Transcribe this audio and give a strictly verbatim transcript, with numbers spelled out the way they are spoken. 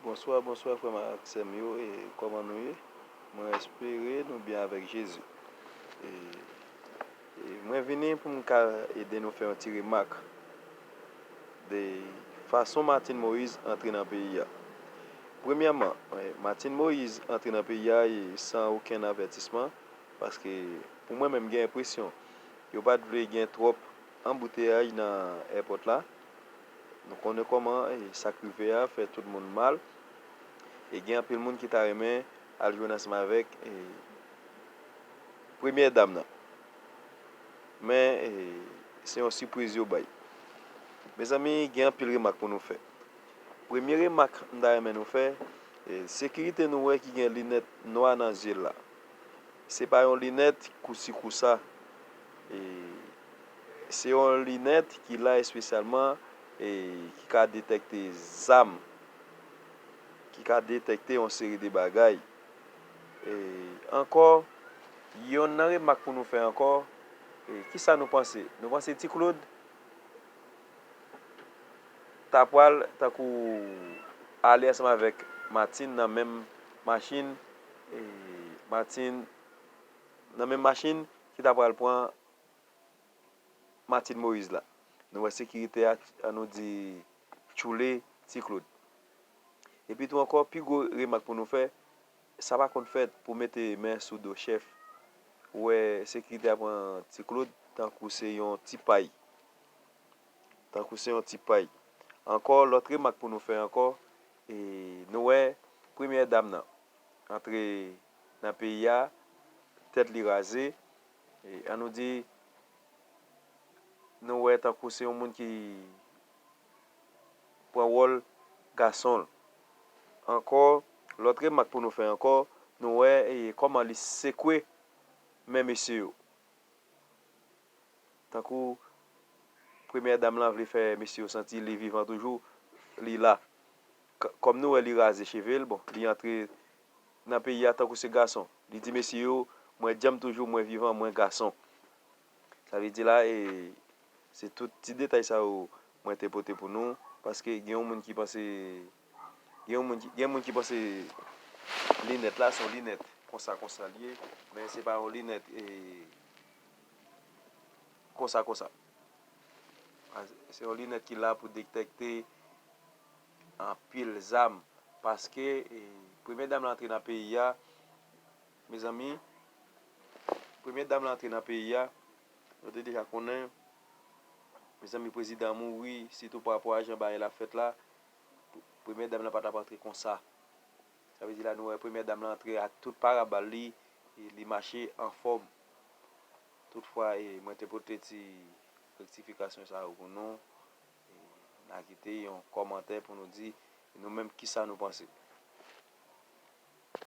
Bonswa, bonswa frè m ak sè m yo, e kòman nou ye? Mwen espere nou byen avèk Jezi. E, e mwen vini pou m ka ede nou fè yon ti remak de fason Martine Moïse antre nan peyi a. Premyèman, e, Martine Moïse antre nan peyi a e san okenn avètisman, paske pou mwen menm gen enpresyon yo pa t vle gen twòp anbouteyaj nan èpòt la. Nou konnen kòman, e, sa k rive a fè tout moun mal. E gen anpil moun ki ta renmen al jwenn ansanm avèk, e, premyè dam nan. Men, e, se yon sipriz yo bay. Mezanmi, gen anpil remak pou nou fè. Premye remak m ta renmen nou fè, e, sekirite nou wè ki gen linèt nwa nan zye l la. Se pa yon linèt kousi kousa. E, se yon linèt ki la espesyalman, e, ki ka detèkte zam, ki ka detèkte yon seri de bagay. E, ankò, yonn nan remak pou nou fè ankò, e, kisa nou panse? Nou panse Ti Claude ta pral tankou ale ansanm avèk Martine nan menm machin, e, Martine, nan menm machin ki ta pral pran Martine Moïse la. Nou wè sekirite a, an nou di, tchoule Ti Claude. Epi tou ankò, pi gwo remak pou nou fè, sa pa konn fèt pou mete men sou do chèf. Ou wè sekirite a pran Ti Claude tankou se yon ti pay. Tankou se yon ti pay. Ankò, lòt remak pou nou fè ankò, e, nou wè premyè dam nan antre nan peyi a, tèt li raze, e, an nou di, nou wè tankou se yon moun ki pran wòl gason l. Ankò, lòt remak pou nou fè ankò, nou wè, e, kòman li sekwe men mesye yo. Tankou premyè dam lan vle fè mesye yo santi li vivan toujou, li la. K-, kòm nou wè li raze cheve l, bon, li antre nan peyi a tankou se gason. Li di mesye yo, mwen djanm toujou, mwen vivan, mwen gason. Sa vle di la, e, se tout ti detay sa yo mwen te pote pou nou, paske gen yon moun ki panse, gen yon moun ki, gen moun ki panse linèt la se yon linèt konsa, konsa l ye, men se pa yon linèt, e, konsa, konsa. Se yon linèt ki la pou detèkte anpil zam, paske, e, premyè dam lan antre nan peyi a, mezanmi, premyè dam lan antre nan peyi a, nou te deja konnen, mezanmi, prezidan mouri, sitou pa rapò a jan bagay la fèt la, premyè dam lan pa t ap antre konsa. Sa vle di la, nou wè premyè dam lan antre ak tout parabal li, e li mache anfòm. Toutfwa, e, mwen te pote ti rektifikasyon sa yo pou nou. E, n a kite yon kòmantè pou nou di nou menm kisa nou panse.